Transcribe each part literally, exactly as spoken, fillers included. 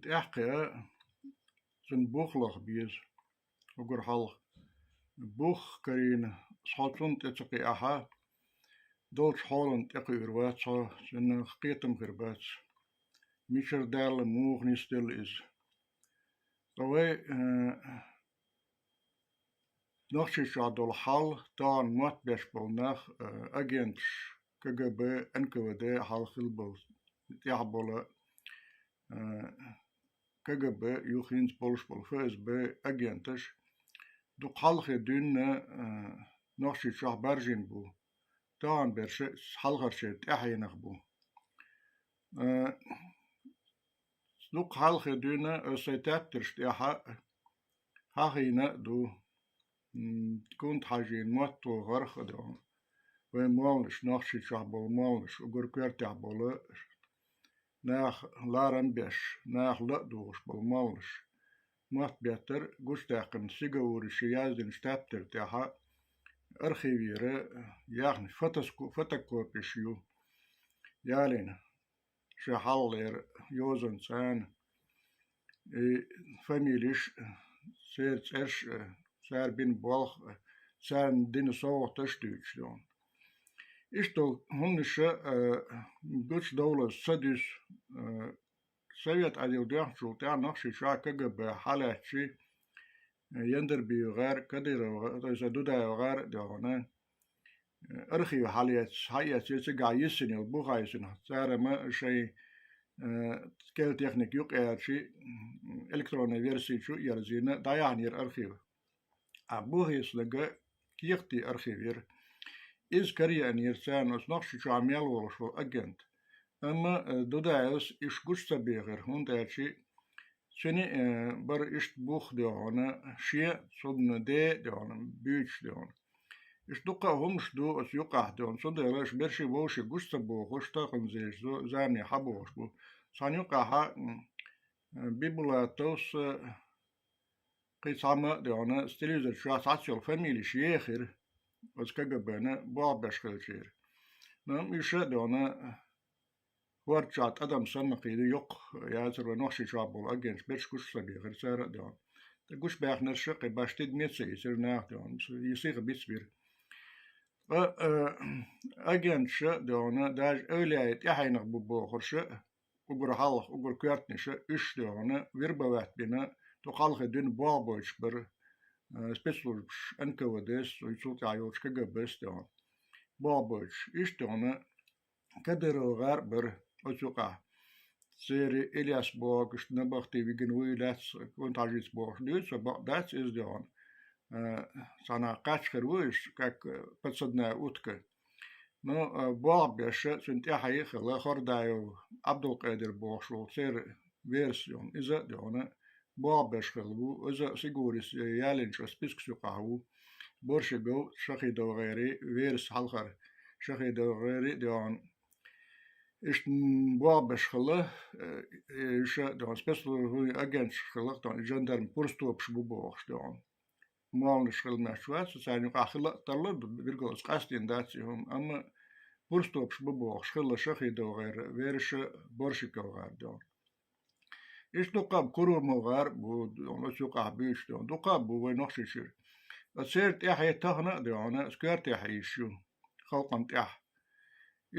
ТӀехкхиа цун бух лаха беза, угар хьалха. Бух карийна, схьо цунна тӀе ца кхиахьа, долчу хьолан тӀе кхуьур вац хьо, цуьнан кхетам хир бац. Мичара даьлла, муха нисделла иза. Ткъа вай, э, Нохчийчохь долу хьал, тахана мотт беш болу нах, э, агенташ, КГБ, НКВД хьалха хилла болу, тӀехь болу, э, КГБ, юха хӀинца болуш болу ФСБ агенташ, дукха хьалхе дуьйна, э, Нохчийчохь баржийна бу. Тахана берш хьалхарчеран тӀаьхьенах бу. Э, дукха хьалхе дуьйна аса сайн тептарш тӀехь хьахийна а ду. М, кунта хьажийна мотт ву гӀарх а ду. Вайн молланаш, Нохчийчохь болу молланаш, угар коьртехь болу, нах ларам беш, нах ла а дугӀуш болу молланаш. Мотт беттара гучудаьккхина Сигаурича яздинчу тептар тӀехь архивера яхна фотоску-, фотокопиш ю ялийна. Шен хьалхалера йозанца, и фамилеш, церан цӀерш, цара бина болх, царна дина совгӀаташ дуьйцуш ду. Иштта долу хӀуманаш, э, гучудовлаза ца дуьсу, э, Совет Ӏедал доьхначул тӀаьхьа Нохчийчохь КГБ хьалаьцчи, Яндарбиев гӀар, Кадыров гӀар, то есть Дудаев гӀар а доьгӀна, архив хьалаэц-, хьаэцчи, цигахь йиссина йолу бух йисина, цара ма шайн, э, кел техника юкъаьрчи, электронная версия чу а ерзийна, дӀаяхьнера архив. А бух йисинарг кехатийн архив яра. Иза караеанера царна оцу Нохчийчохь мел волуш волу агент. Амма, э, Дудаевс уьш гучу ца бехира, хӀунда аьлча цуьнан, э, бара иштта бух доьгӀна, шен цунна де доьгӀна, буьйцуш доьгӀна. Иштта дуккха а хӀуманаш ду оцу юкъахь доьгӀна, цундела аша берший вовший гучу ца бохуш, тахана зезачу замане хьабохуш бу. Цхьана юкъахь, м, э, Бибулатовс, э, кхин цхьамма а доьгӀна, с телевизор чохь цхьацца йолу фамилеш ехира оцу КГБ-на болх беш хилчера. Ну, уьш а доьгӀна, хӀордачохь тӀадам санна кхийду, йоккха яцара вайн Нохчийчохь болу агенташ берш гучу ца бехира цара а доьгӀна. ТӀаккха гучубаьхнарш а кхин башха тидаме ца ийцира наха доьгӀна, и сиха бицбира. Ткъа, э, агенташ а доьгӀна, даже эвлаяийн тӀаьхьенах бу бохурш а, угар хьалха, угар коьртанаш а, уьш а доьгӀна, вербовать бина, тӀаккха хьалхе дуьйна болх бойтуш бара, э, спецслужбаш, НКВД-с, цул тӀаьхьа йолчу КГБ-с доьгӀна. Болх бойтуш, иштта доьгӀна, Кадыров гӀар а бара оцу юкъахь. Церан Ильяс бохуш, набахти вигина вуй лаьцна, кунта хьажийца бохуш дуьйцу, бакъ дац иза доьгӀна. Э, цхьана кхача хир ву уьш, как, э, подсадная утка. Ну, э, болх беш а, цуьнан тӀаьхье а хилла, Хордаев Абдулкъадир бохуш волу церан верас йолу. Иза а доьгӀна, болх беш хилла ву, иза Сигаурича ялийначу спискаш юкъахь ву. Борщиков, ШахидовгӀеран верас хьалхара, ШахидовгӀеран а доьгӀна. Иштта, м, болх беш хилла, э, э, уьш а доьгӀна, спецслужбийн агенташ хилла, доьгӀна, жандарм пурстопаш бу бохуш доьгӀна. Молланаш хила моьттуш вац, царна юкъахь хила а тарлур ду, билггал оцу къастийна дац и хӀума, амма пурстопаш бу бохуш хилла ШахидовгӀеран вераша, БорщиковгӀар доьгӀна. Иштта дуккха а бу, КурумовгӀар а бу, оцу юкъахь буьйцуш доьгӀна. Дуккха а бу вайн Нохчийчуьра. Ткъа церан тӀаьхье тахана а доьгӀна, оцу коьртехь йиш ю, халкъана тӀехь.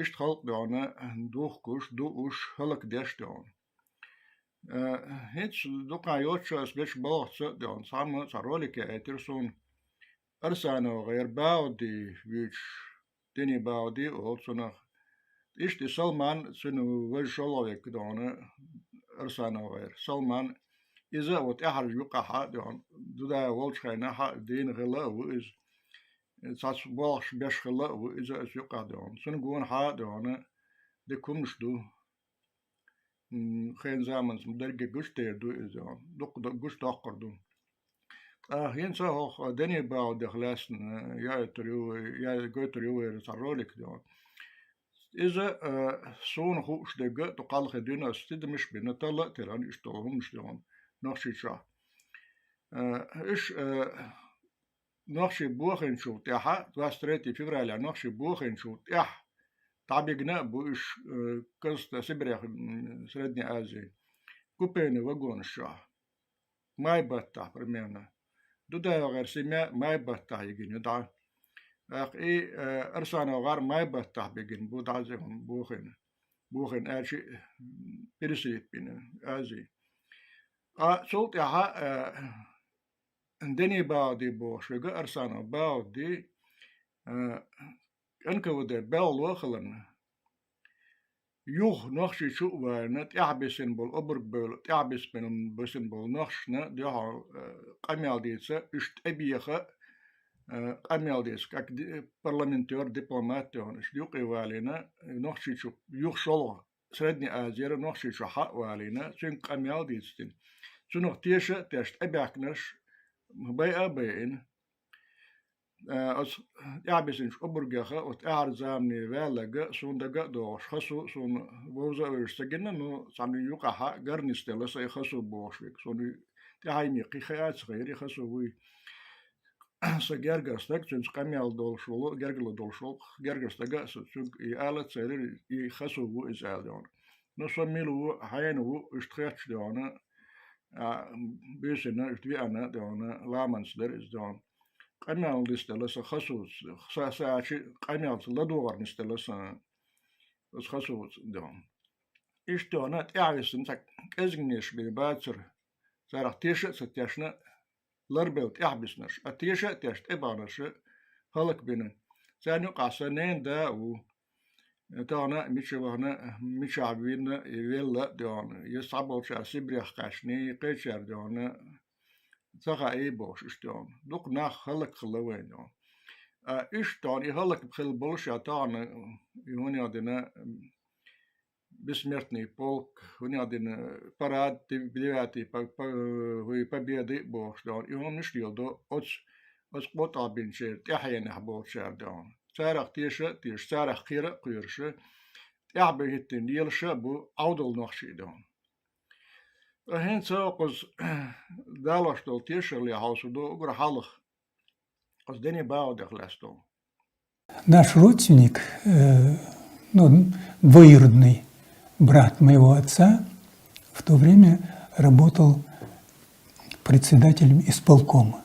Иштта халкъ доьгӀна, духкуш, дууш, хӀаллакдеш доьгӀна. Э, хӀинца дукха йоцуш ас бечу балхаца а доьгӀна, цхьамма цхьа ролик яийтира суна. АрсановгӀеран Бауди вуьйцуш, Дени Бауди олу цунах. Иштта и Салман, цуьнан важа шолгӀа векг доьгӀна, АрсановгӀеран Салман. Иза а ву тӀаьхьарчу юкъахь а доьгӀна, Дудаев волчу хенахь а дийна хилла а ву иза. Цхьацца болхаш беш хилла а ву иза оцу юкъахь доьгӀна. Цунна гонахьа а доьгӀна, дика хӀуманаш ду. М, хенан заманца дерриге гучудер ду иза, дукха д-, гучудоккхур ду. Ткъа хӀинца а хӀокху Дени Баудех лаьцна яийтур ю вай, я-, гойтур ю вай цхьа ролик доьгӀна. Иза, э, суна хууш дерг а, тӀаккха хьалхе дуьйна ас тидамаш а бина, талла а тиллина иштта долу хӀуманаш доьгӀна Нохчийчохь. Э, уьш, э, нохчий бохийначул тӀаьхьа, двадцать третье февраля нохчий бохийначул тӀаьхьа дӀабигна а бу уьш, э, кӀезиг Сибрех, м, Средняя Азия. купейный вагонаш чохь. Майбаттахь, примерно. ДудаевгӀеран семья Майбаттахь йигина ю дӀа. ТӀаккха и, э, АрсановгӀар Майбаттахь бигина бу дӀа, бухийна. Бухийна, аьлча, пересыпать бина, Ази. Ткъа цул тӀаьхьа, э, Дени Бауди бохуш верг, Арсанов Бауди, э, НКВД белхало а хиларна, юха Нохчийчу а валийна, тӀаьхьабисина болу обарг бевлла, тӀаьхьабисина бисина болу нохчашна дуьхьал, э, къамел дийца, уьш тӀебеха, э, къамел дийца, как ди-, парламентер, дипломат, дуьхьал уьш юкъе валийна, Нохчийчу юха шолгӀа Средний Азера Нохчийчу хьа а валийна, цуьнга къамел а дийцина. Цунах теша а тешна, тӀебаьхкинарш байа а байина. Э, оцу тӀаьхьабисинчу обаргех, оцу тӀаьхьара замане ваьлларг, суна дага а догӀуш, хаза суна вовза а вевзаш ца гина, ну, цхьана юкъахь гарна нисделла сан и хаза бохуш верг. Суна тӀаьхьа йина кхин хаа а ца хиира, и хаза вуй. Сан гергара стаг, цуьнца къамел долуш волу, гергарло долуш волу, гергара стага а сан цуьнга и ала а ца елира, и хаза ву иза аьлла, дуьхьал. Ну, со мила ву, хьенан ву, иштта хетташ, дуьхьал, а, буьйсанна, иштта веана, дуьхьал, ламанца дара иза, дуьхьал. Къамел нисделла сан хаза вуца, са, сан аьлча къамелца ладогӀар нисделла сан оцу хаза вуца, дуьхьал. Иштта, дуьхьал, тӀаьхьависина цхьа кӀезигнаш бен бацара, царах теша а ца тешна, ларбелла тӀаьхьабиснарш, а теша а тешна тӀебахнарш хӀаллакбина. Царна юкъахь сан ненан да а ву. Тахана а мича вахана, мичахь вина, и велла а, дуьхьал. Я цхьаболчара Сибрех кхаьчний, кхечара, дуьхьал, ца хаий бохуш, иштта, дуьхьал. Дукха нах хӀаллакхилла вайна, дуьхьал. А иштта, дуьхьал, и хӀаллакбан хилла болуш а тахана, и хӀун яздина, Бессмертный полк, хӀун яздина, парад, дев-, девятый по-, по-, хӀуй, Победы бохуш, дуьхьал, и хӀуманаш а леладо оцу, оцу къотӀахь бинчеран тӀаьхьенехь болчара, дуьхьал. Царах теша а теша, царах кхера а кхоьруш, тӀаьхьабан хӀиттина лелаш а бу Ӏовдал нохчий, дуьхьал. Ткъа хӀинца кхуза далош долу тешалле хьовсур ду уггар хьалха, кхуза Дени Баудех лаьцна долу. Наш родственник, э, ну, двоюродный брат моего отца, в то время работал председателем исполкома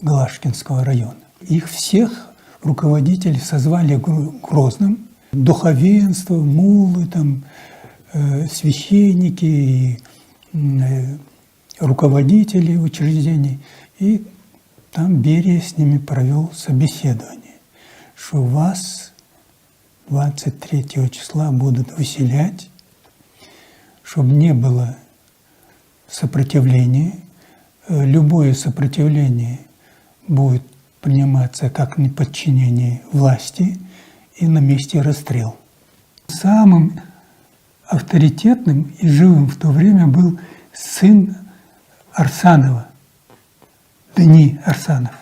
Глажкинского района. Их всех руководители созвали в Гро-, Грозном. Духовенство, муллы, там, э, священники и, м, э, руководители учреждений. И там Берия с ними провёл собеседование, что вас двадцать третьего числа будут выселять, чтобы не было сопротивления. Э, любое сопротивление будет приниматься как неподчинение власти и на месте расстрел. Самым авторитетным и живым в то время был сын Арсанова, Дени Арсанов.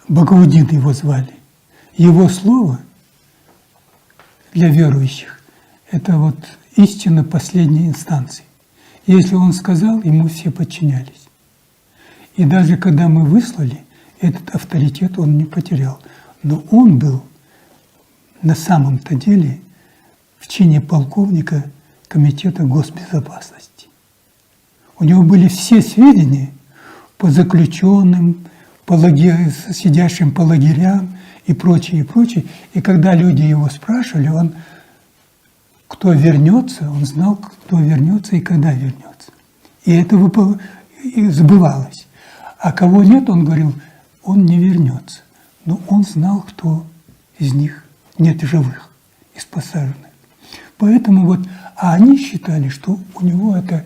Багаудин его звали. Его слово для верующих — это вот истина последней инстанции. Если он сказал, ему все подчинялись. И даже когда мы выслали, этот авторитет он не потерял. Но он был на самом-то деле в чине полковника Комитета госбезопасности. У него были все сведения по заключённым, по лаге-, сидящим по лагерям и прочее, и прочее. И когда люди его спрашивали, он, кто вернётся, он знал, кто вернётся и когда вернётся. И это выпол-, и сбывалось. А кого нет, он говорил, он не вернётся. Но он знал, кто из них нет живых, из посаженных. Поэтому вот, а они считали, что у него это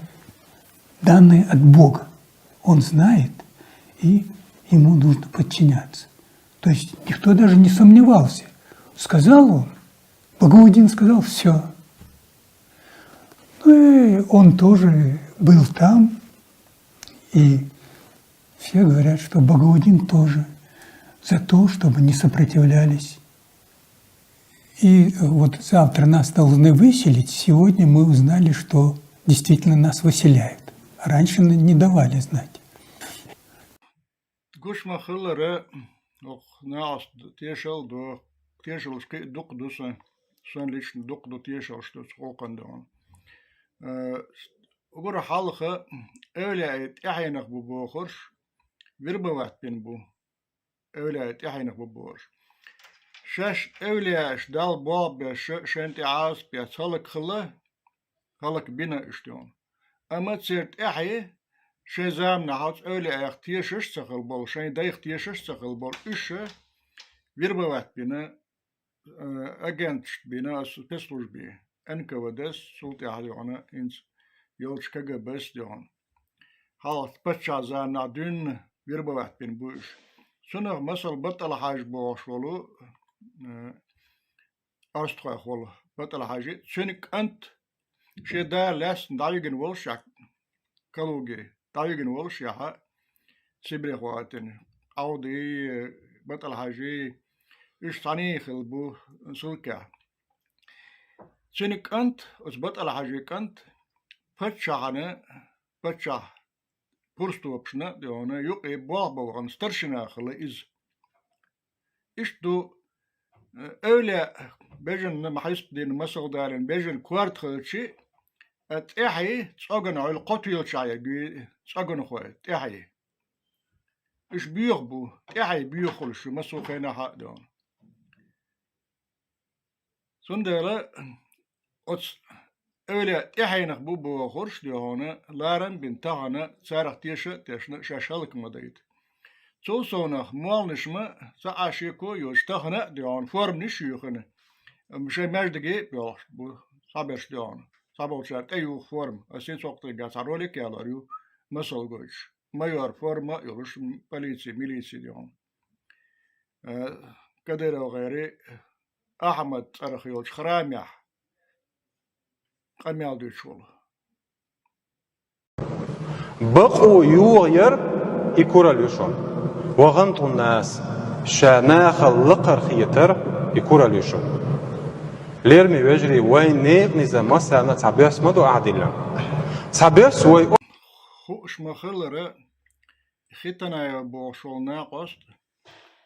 данные от Бога. Он знает, и ему нужно подчиняться. То есть никто даже не сомневался. Сказал он, Багаудин сказал, всё. Ну и он тоже был там, и все говорят, что Багаудин тоже за то, чтобы не сопротивлялись. И вот завтра нас должны выселить. Сегодня мы узнали, что действительно нас выселяют. Раньше н-, не давали знать. Гуш ма-хиллара, оха нагӀаш тешал до, тешалаш кхин а дукха ду сан, сан лично дукха ду тешалаш ду цу гӀуллакхан догӀун. Э, угара хьалха эвлияъ тӀаьхьенах бу бохурш, вербовать бина бу. Эвлияъ тӀаьхьенах бу бохурш. Шаьш эвлияъаш Далла болх беш, шайна тӀе Ӏазап беш хӀалак хилла, хӀалак бина уьш, дий хьона. Амма церан тӀаьхье шайн заманахь оцу эвлияъех тешаш а ца хилла болу, шайн дайх тешаш а ца хилла болу уьш вербовать бина, э, агенташ бина, ас спецслужбе, Н К В Д-с, цул тӀаьхьа, дий хьона, хӀинца йолчу К Г Б-с, дий хьона. Хьалха паччахьан заманахь дуьйна вербовать бина бу уьш. Цунах масал БатӀал-Хьаьжа бохуш волу, э, орстхойх волу БатӀал-Хьаьжа, цуьнан кӀант шен да лаьцна дӀавигина волушехь, Калуге дӀавигина волушехь, Сибрех вахийтина, Ӏовдий, БатӀал-Хьаьжий, уьш цхьаьний хилла бу ссылкехь. Цуьнан кӀант, оцу БатӀал-Хьаьжин кӀант, паччахьна, паччахь пурстопашна, дий хьона, юкъе болх бан вахана старшина хилла иза. Иштта ду, э, эвлияъ бежанна, ма хьаьспа дина, масал далийна, бежан корта хилча, а тӀаьхье цӀоган Ӏуьллу кхо тоьлачахь ягуьйту цӀоганхой тӀаьхье. Уьш боьха бу, тӀаьхье боьха хуьлуш ю массо а хенахь а, дий хьона. Цундела оцу эвлияъ тӀаьхьенах бу бохурш, дий хьона, ларам а бина тахана, царах теша а тешна, шаьш хӀаллак ма дайта. Цул совнах молланаш ма ца Ӏаш, шеко а йоцуш, тахана а, дий хьона, форманаш а юьйхина, м, шайн маьждиге а боьлхуш бу, цхьаберш, дий хьона, цхьаболчара тӀеюху форма. Ас хӀинца цхьаъ цхьа ролик ялор ю, масал гойтуш. Майор форма а йолуш, м, полици, милици, дий хьона. Э, Кадыров гӀайре Ахьмад цӀарах йолчу храмехь къамел дуьйцуш волу. Бакъо йогӀу яр и куралла ю шуна. Ва гӀамтун-нас, ша нахал лакхара хетар и куралла ю шуна. Лераме вежарий, вайн некъан низам массарна а цхьаберш ма ду ахь диллина. Цхьаберш вай хууш ма-хиллара, Хитанаев бохуш волу накъост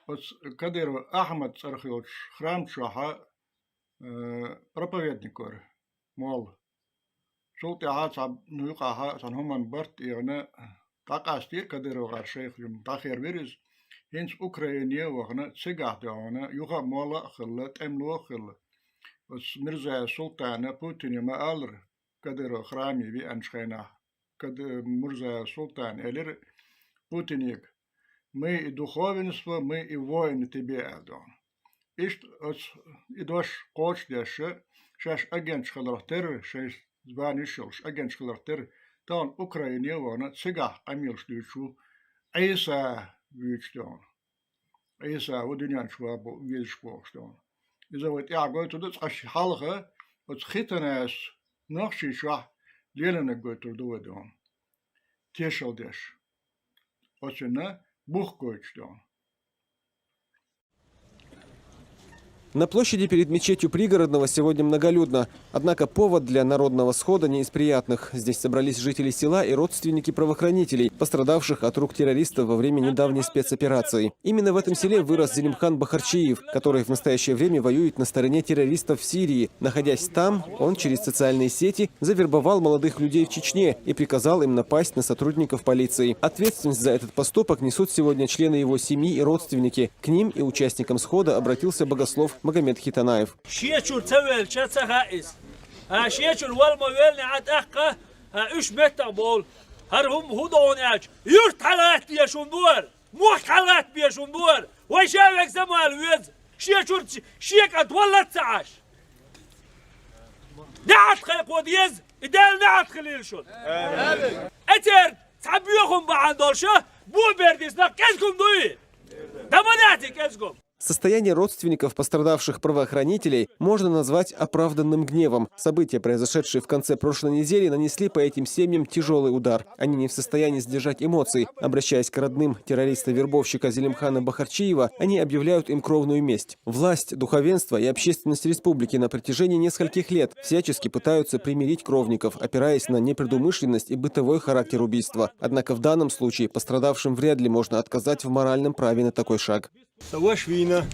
оцу Кадыров Ахьмад цӀарах йолчу храм чохь, э, проповедник вара, молла. Цул тӀаьхьа цхьа, ну, юкъахь цхьана хӀуманна барт а эгӀна, дӀакъастийра Кадыров гӀар шайх, дӀахервира иза. ХӀинца Украине а вахана, цигахь, дий хьона, юха а молла а хилла, тӀемало а хилла. Оцу Мирзаев Султана Путине ма-аллара, Кадыров храме веанчу хенахь, Кад-, Мирзаев Султана элира Путинега: «Мы и духовенство, мы и воины тебе», — аьлла, дий хьона. Иштта оцу и дош кхочушдеш, шаьш агенташ хиларх терра, шайн званеш йолуш агенташ хиларх терра, тахана Украине а вахана, цигахь къамелаш дуьйцуш ву Ӏийса вуьйцуш, дий хьона. Ӏийса ву дуьнен чу ван бо-, везаш бохуш, дий хьона. Иза вай тӀаьхьа гойтур ду, цкъа ши хьалха оцу Хитанайс Нохчийчохь лелийнарг гойтур ду вай, дий хьона. Тешалла деш. Оцунна бух гойтуш, дий хьона. На площади перед мечетью Пригородного сегодня многолюдно. Однако повод для народного схода не из приятных. Здесь собрались жители села и родственники правоохранителей, пострадавших от рук террористов во время недавней спецоперации. Именно в этом селе вырос Зелимхан Бахарчиев, который в настоящее время воюет на стороне террористов в Сирии. Находясь там, он через социальные сети завербовал молодых людей в Чечне и приказал им напасть на сотрудников полиции. Ответственность за этот поступок несут сегодня члены его семьи и родственники. К ним и участникам схода обратился богослов Магомед Хитанаев. Шен чуьра ца велча ца хаьа иза. А шен чуьра вала ма веллиний, а тӀаккха, а уьш меттах бовла. ХӀара хӀума хӀун ду хьуна аьлча, юрт хьалатта дезаш хӀума ду хӀара. Мохк хьалатта безаш хӀума ду хӀара. Вай ша вега замана веза. Шен чуьра ц-, шен кӀант валлалц ца Ӏаш. НеӀалт кхайкхо деза, и Дела неӀалт хилийла шуна. Амин. Эцеран цхьа боьхам бахьана долуша, бо бердис нах кӀезиг хӀума дуй? Да ма дац и кӀезиг хӀума. Состояние родственников пострадавших правоохранителей можно назвать оправданным гневом. События, произошедшие в конце прошлой недели, нанесли по этим семьям тяжелый удар. Они не в состоянии сдержать эмоций. Обращаясь к родным террориста-вербовщика Зелимхана Бахарчиева, они объявляют им кровную месть. Власть, духовенство и общественность республики на протяжении нескольких лет всячески пытаются примирить кровников, опираясь на непредумышленность и бытовой характер убийства. Однако в данном случае пострадавшим вряд ли можно отказать в моральном праве на такой шаг. Сан ваша вийна,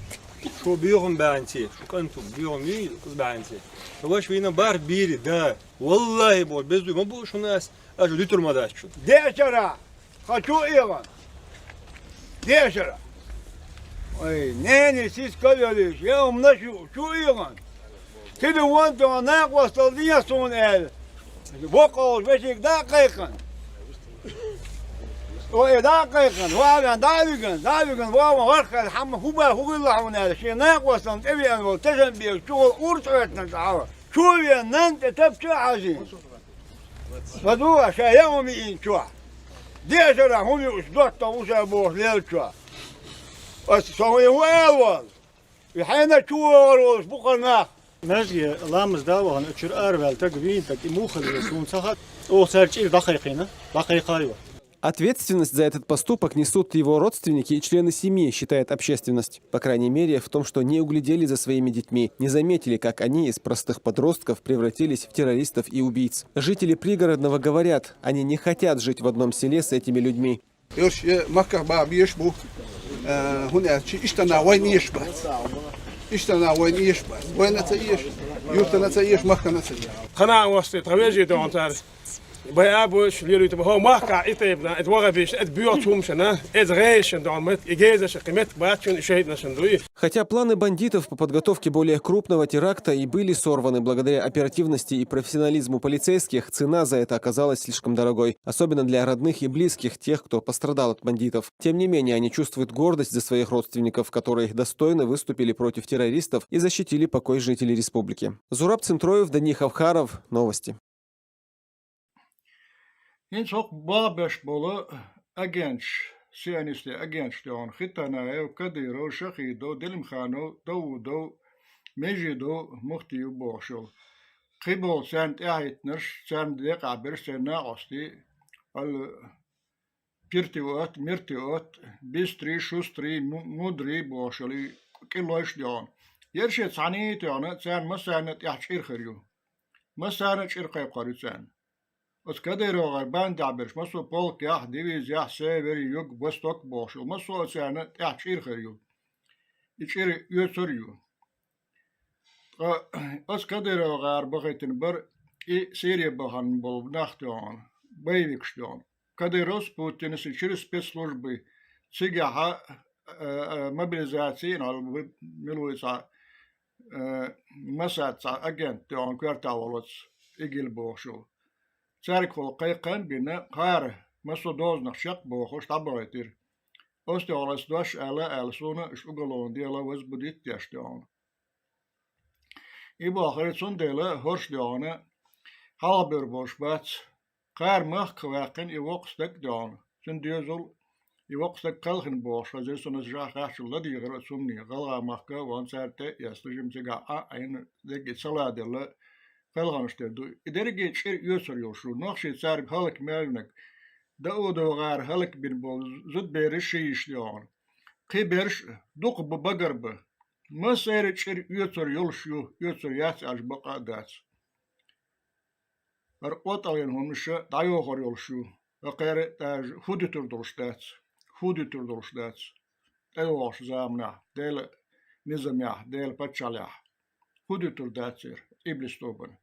Шу бегӀум баьнце, шу кӀанту бегӀум вий, кӀуз баьнце. Шу ваш вина бар бири, да. Валлахи, бо, безду, ма бу шу нас, аж дитур ма дач шу. Дешара, хочу игъан. Дешара. Ой, нени, сис кавялиш, я умна шу, шу игъан. Тиде вон то накъвастал дия сон эл. Вокъол вешик да къайкъан. Ой, да къайкъан, ва вян, да виган, да виган, ва ва вархал, хам хуба, хугилла хун эл. Ши накъвастал тевиан вол, тежан бир, чугъул урт оятна чаава. Чувиан нан те тапчу ази. Ваду, ша я уми ин чуа. Дешара, хуми уш дотта уша бох лел чуа. Ас сон я вал вал. Вихьена чувар вал, бухана. Мезге ламаз да вахан, учур арвел так, вин так, и мухал вес, ун сахат. О, сар чир дахайхина, дахайхайва. Ответственность за этот поступок несут его родственники и члены семьи, считает общественность. По крайней мере, в том, что не углядели за своими детьми, не заметили, как они из простых подростков превратились в террористов и убийц. Жители Пригородного говорят, они не хотят жить в одном селе с этими людьми. Ёрш, э, Макках ба беш бу. Э, хун аьлча, иштана вайн еш бац. Иштана вайн еш бац. Вайна ца еш, юртана ца еш, Маккана ца еш. Хана васты, травежи дон тар. Бай абуш, лируй ту, хо, Макка, и тайбна, эт вага биш, эт бюа чумшана, эт гейшен дон мет, и гейза шакимет, бачун, и шейдна шандуи. Хотя планы бандитов по подготовке более крупного теракта и были сорваны благодаря оперативности и профессионализму полицейских, цена за это оказалась слишком дорогой, особенно для родных и близких тех, кто пострадал от бандитов. Тем не менее, они чувствуют гордость за своих родственников, которые достойно выступили против террористов и защитили покой жителей республики. Зураб Центроев, Дани Хавхаров, Новости. ХӀинца хӀокху бахбеш болу агенташ, сионистийн агенташ дуьхьал Хитанаев, Кадыров, Шахидов, Делимханов, Давудов, Межидов, Мухтиев бохуш йолу. Кхиболу царна тӀаьхьахӀиттинарш, царна декъахь берш, церан накъостий, ал-, Пиртиот, Миртиот, Бистрий, Шустрий, Му-, Мудрий бохуш йолу кӀиллойш а дуьхьал. Ерш а цхьаьний а тоьхна, царна массарна а тӀехь чӀир хир ю. Массарна а чӀир кхайкхор ю царна. Оцу Кадыровгара бандехь берш массо а полкехь, дивизиехь, север, юг, восток бохуш йолу, массо а царна тӀехь чӀир хир ю. И чӀир оьцур а ю. Ткъа оцу Кадыровгара бахийтина бара и Сири бахана болу нах тоьхна, боевикаш тоьхна. Кадыровс, Путинс и чуьра спецслужбы, цигахьа, э, э, мобилизаци, ну, мила вуй цхьа, э, Масад цхьа агент тоьхна коьртахь волу оцу ИГИЛ бохуш волу. Цаьргахула кхайкхам а бина, кхара массо а дозанах чекх а бохуш, дӀабахийтира. Оцу тӀехула ас дош аьлла а аьлла, суна уьш уголовное дело возбудить деш тоьхна. И бохура, цундела хӀорш доьхна, хьалхабевр болуш бац. Кхара махках ваьккхина и воккха стаг а доьхна. Цуьнан доьзал, и воккха стаг кхелхина бохуш хезира, суна аса жа хаччул ладийгӀира оцу хӀумане, гӀалгӀа махка а вахана, цаьрга тӀе а эцна, жима цигахь Ӏа а Ӏийна, дерриг и ца ладелла, кхелханаш тера ду. И дерриге чӀир оьцур йолуш ю. Нохчий цаьрга хӀаллакьмел винарг, ДаудовгӀара хӀаллакбина болу зудбераш ши йиша доьхна. Кхин берш дукха бу, багара бу. Массеран а чӀир оьцур йолуш ю, оьцур яц аьлча бакъ а дац. ХӀара къотӀалгӀина хӀуманаш дӀайохур йолуш ю. ХӀокхеран а тӀажа хӀун дуьтур долуш дац, хӀун дуьтур долуш дац. ТӀедогӀучу заманахь, Делан низамехь, Делан паччахьаллехь хӀун дуьтур дац церан, иблис тобанан.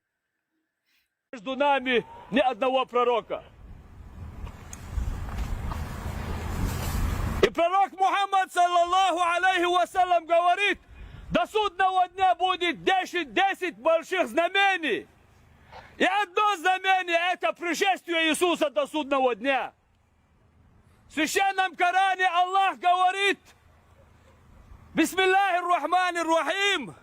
Между нами ни одного пророка. И пророк Мухаммад, саллаллаху алейхи ва саллям, говорит: до судного дня будет десять, десять больших знамений. И одно знамение — это пришествие Иисуса до судного дня. В Священном Коране Аллах говорит: بسم الله الرحمن الرحيم.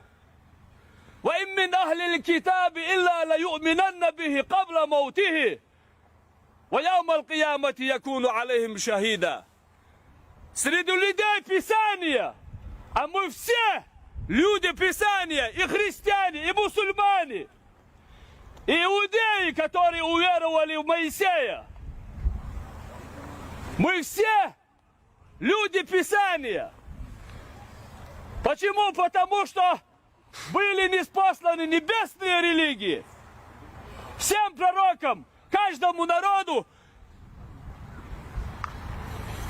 وإن من أهل الكتاب إلا ليؤمنن به قبل موته ويوم القيامة يكون عليهم شهيدا. Среди людей Писания, а мы все люди Писания, и христиане, и мусульмане, и иудеи, которые уверовали в Моисея. Мы все люди Писания. Почему? Потому что были ниспосланы небесные религии. Всем пророкам, каждому народу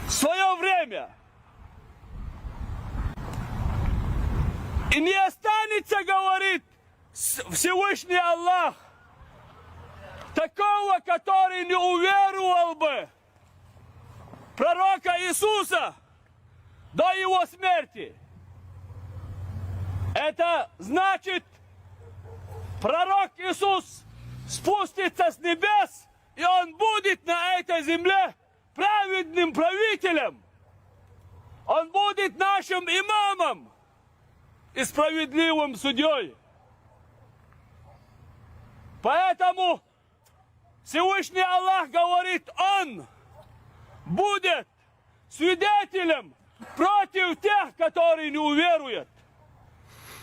свое время. И не останется, говорит С- Всевышний Аллах, такого, который не уверовал бы в пророка Иисуса до его смерти. Это значит, пророк Иисус спустится с небес, и он будет на этой земле праведным правителем. Он будет нашим имамом и справедливым судьей. Поэтому Всевышний Аллах говорит, он будет свидетелем против тех, которые не уверуют.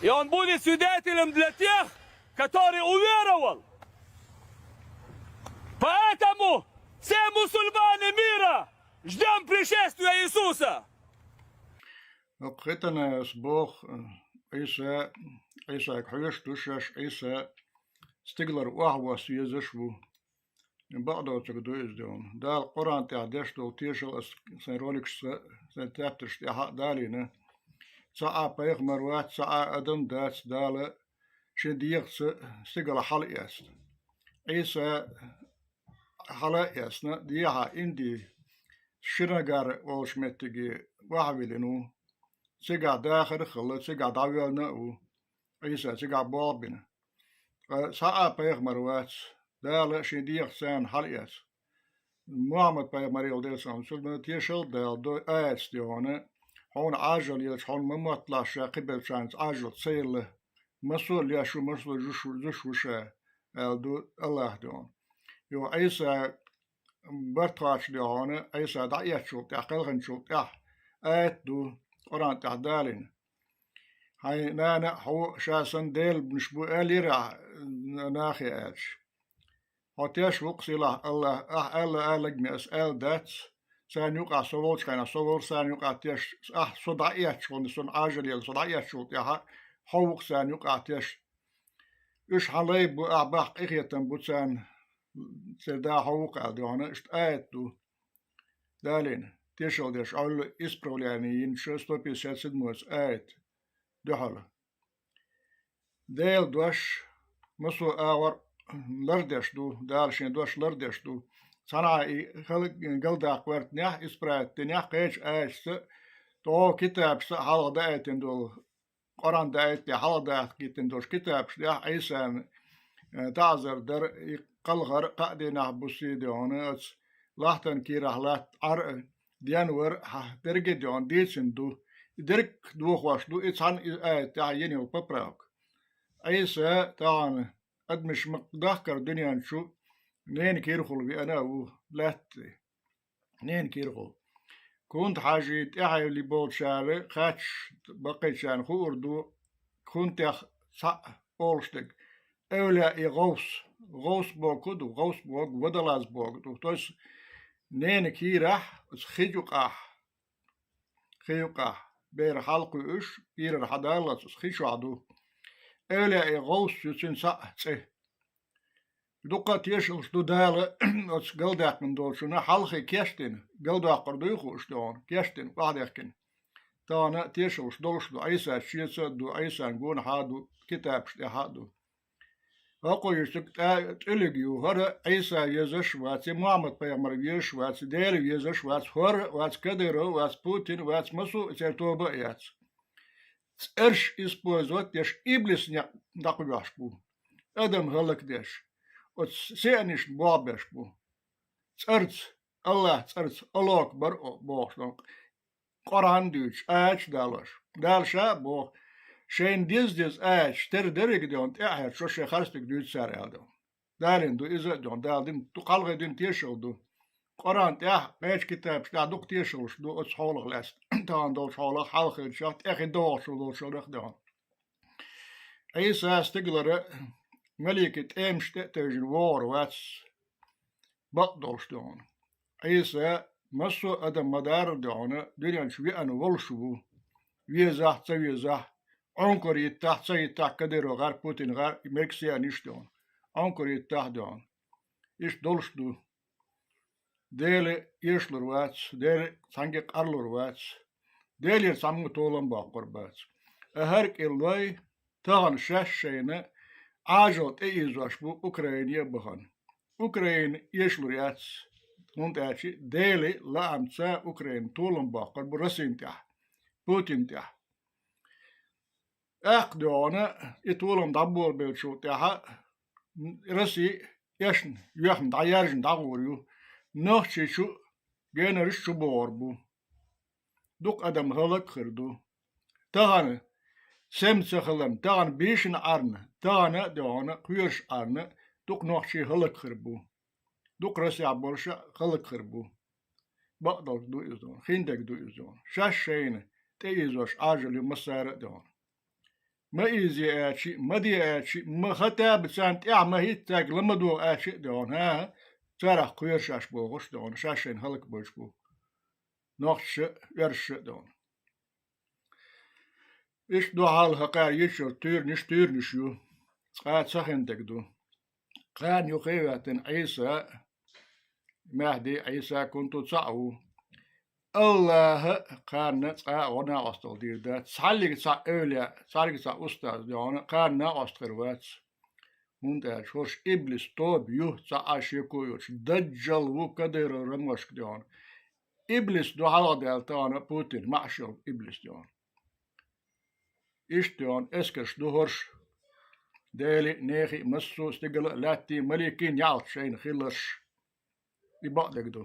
И он будет свидетелем для тех, который уверовал. Поэтому все мусульмане мира, ждем пришествия Иисуса. Хитанас бох Ӏийса, Ӏийсаг хьоьш ду шаьш, Ӏийса стигалара охьавосса везаш ву. Бакъдоцург ду иза, дуьхьал Дала Къуръан тӀехь деш долу тешал ас сайн роликашца, сайн тептарш тӀехь а далийна. Цхьа а пайхамар вац, цхьа а адам дац Дала шен дегӀаца стигала хьалаэцна. Ӏийса хьалаэцна, дехьа Инди, Шринагар олуш меттиге охьавиллина ву. Цигахь дахар а хилла, цигахь дӀавоьллина а ву. Ӏийса цигахь болх бина. Ткъа цхьа а пайхамар вац, Дала шен дегӀаца царна хьалаэцна. Мухьаммад пайхамар йолу дела сан, цу тешал а Дала до аятца дехьона, хьуна Ӏажал елча, хьуна ма мотталахь ша кхибеллачарна Ӏажал ца елла. Массо а леш ву, массо а зуш ву, зуш ву ша, аьлла ду Аллах дехьона. Йо, Ӏийса барт кхочу дехьона, Ӏийса дӀаэцначул тӀаьхьа, кхелхинчул тӀаьхьа аят ду Къуръан тӀехь далийна. Хьайн нана а, хьо а ша санна Делан бинаш бу аьллера ахь нахе аьлча. Хьо теш ву-кх сийлахь Аллах, ахь аьлла алагаме ас аьлла дац, царна юкъахь со волчу хенахь со вара царна юкъахь теш, ахь со дӀаэцначу хенахь, сон Ӏажал елла со дӀаэцначул тӀаьхьа хьо ву-кх царна юкъахь теш. Уьш хьан лай бу, ахь баккха къинхетам бу царна, церан да хьо ву-кх аьлла дехьона, иштта аят ду далийна, тешал деш, Ӏуьллу исправление йинчу сто пятьдесят седьмой аят дуьхьал. Делан дош массо а агӀор лардеш ду, Дала шен дош лардеш ду. Цхьана а и хала галдаккха гӀертинехь, исправить динехь, кхечу аяташца а, тӀо китабашца а хьалха даийтина долу, Къуръан даийтинехь, хьалха дахкийтина долуш китабаш тӀехь Ӏийсана, э, таӀзар дар, и кхалхар кхаа дийнахь буссий дехьона, оцу лахтан кийрахь латта Ӏар а, денвар а, хьан дерриге а дехьона дийцина ду. И дерриг дохош ду, и цхьана и аят тӀехь йина йолу поправка. Ӏийса тахана адамаш ма-, дахкара дуьнен чу ненан кирахула веана а ву лаьтта. Ненан кирахула. Кунта-Хьаьжин тӀаьхье болчара кхаьчча баккхийчарна хуур ду, кунтех цхьаъ олуш дерг. Эвлияъ и гӀовс. ГӀовс бохург ду, гӀовс бохург водолаз бохург ду. То есть ненан кийрахь, оцу хи юкъахь, хи юкъахь, бер хьалакхуьуш, кийрара хьадаллалц оцу хи чохь ду. Эвлияъ и гӀовс ю, цуьнан цхьаъ цӀе. Дуккха а тешалш ду Дала оцу галдаьккхина долчунна, хьалхе кечдина, галдоккхур дуй хууш дехьона, кечдина, охьадехкина. Тахана тешалш долуш ду, Ӏийсас шеца а ду, Ӏийсан гонахьа а ду, китабаш тӀехьа а ду. ХӀокху йиш цуьнга тӀа-, тӀулиг ю, хӀара Ӏийса везаш а вац, я Мухьаммад-пайхамар везаш а вац, Дела везаш а вац, хӀора а вац, Кадыров а вац, Путин а вац, массо а церан тоба а яц. ЦӀерш использовать деш, иблис некъ дӀакхоьхьуш бу. Адам хӀаллакдеш, оцу сианишна болх беш бу. ЦӀарца, Аллах цӀарца, Аллаху акбар бохуш долу, Къуръан дуьйцуш, аяташ далош. Дала ша а боху, шайна деза-деза аяташ тера дерриг а дехьона, тӀаьхьарчо шайн харцдерг дуьйцу цара аьлла дехьона. Далийна ду иза а дехьона, Дала дина, ду кхалхе дина тешал ду. Къуръан тӀехь, кхечу китабаш тӀехь дукха тешалш ду оцу хьолах лаьцна, тахана долчу хьолах, хьалха хиллачех, тӀаьхьа догӀуш долчунах а дехьона. Ӏийса стигалара маликийн тӀемаш тӀе а тевжина вогӀур вац, бакъдолуш дехьона. Ӏийса массо а адам ма-дарра дехьона, дуьнен чу веана волуш ву. Везахь а, ца везахь а, Ӏункар йиттахь а, ца йиттахь а, Кадыров гӀар, Путин гӀар, мегаш сианиш а дехьона. Ӏункар йиттахь а дехьона. Иштта долуш ду. Дела эшалур вац, Дела цхьаьнгге а къарлур вац, Делера цхьаммо толам боккхур бац. а хӀара кӀиллой тахана шаьш шайна Ӏажал тӀеийзош бу Украине а бахана. Украина эшалур яц, хӀунда аьлча Делан лаамца Украина толам боккхур бу Россин тӀехь, Путин тӀехь. ТӀаккха доьгӀна и толам дӀаболабеллачул тӀаьхьа Росси эшна, йоьхна дӀаяьржина дӀагӀур ю. Нохчийчу генараш чу богӀур бу. Дукха адам хӀаллакхир ду. Тахана сема ца хиларна, тахана бийшина Ӏарна, тахана а доьгӀна, кхоьруш Ӏарна, дукха нохчий хӀаллакхир бу. Дукха Россехь болуш а хӀаллакхир бу. Бакъдолг ду иза доьгӀна, хиндерг ду иза доьгӀна. Шаьш шайна тӀеийзош Ӏажал ю массара а доьгӀна. Ма ийзе аьлча, ма де аьлча, ма хатаба царна тӀехь ма хӀиттаьрга ла ма догӀу аьлча а доьгӀна, хӀа-хӀа, царах кхоьруш аш бохуш а доьгӀна, шаьш шайна хӀаллакбойтуш бу нохчаша а, оьрсаша а доьгӀна. Иштта ду хьал хӀокхара йичуьра туьйранаш, туьйранаш ю. Цкъа а ца хиндерг ду. Кхана юххе а ваьттина Ӏийса, Маьхди, Ӏийса, Кунту цхьаъ ву. АллахӀа а кхарна цкъа а гӀо-накъосталла дийр дац. Цхьаллиг цхьа эвлаяъ, цхьаллиг цхьа устаз доьгӀна кхарна накъост хир вац. ХӀунда аьлча хӀорш иблис тоба ю, цхьа а шеко йоцуш, даджал ву, Кадыров рамошка доьгӀна. Иблис ду хьалха даьлла тахана Путин, маӀаш йолу иблис доьгӀна. Иштта доьгӀна эскарш ду хӀорш, Делан а, нехан а, массо а стигала а, лаьттан а, маликийн а яьлча шайна хилларш. И бакъдерг ду.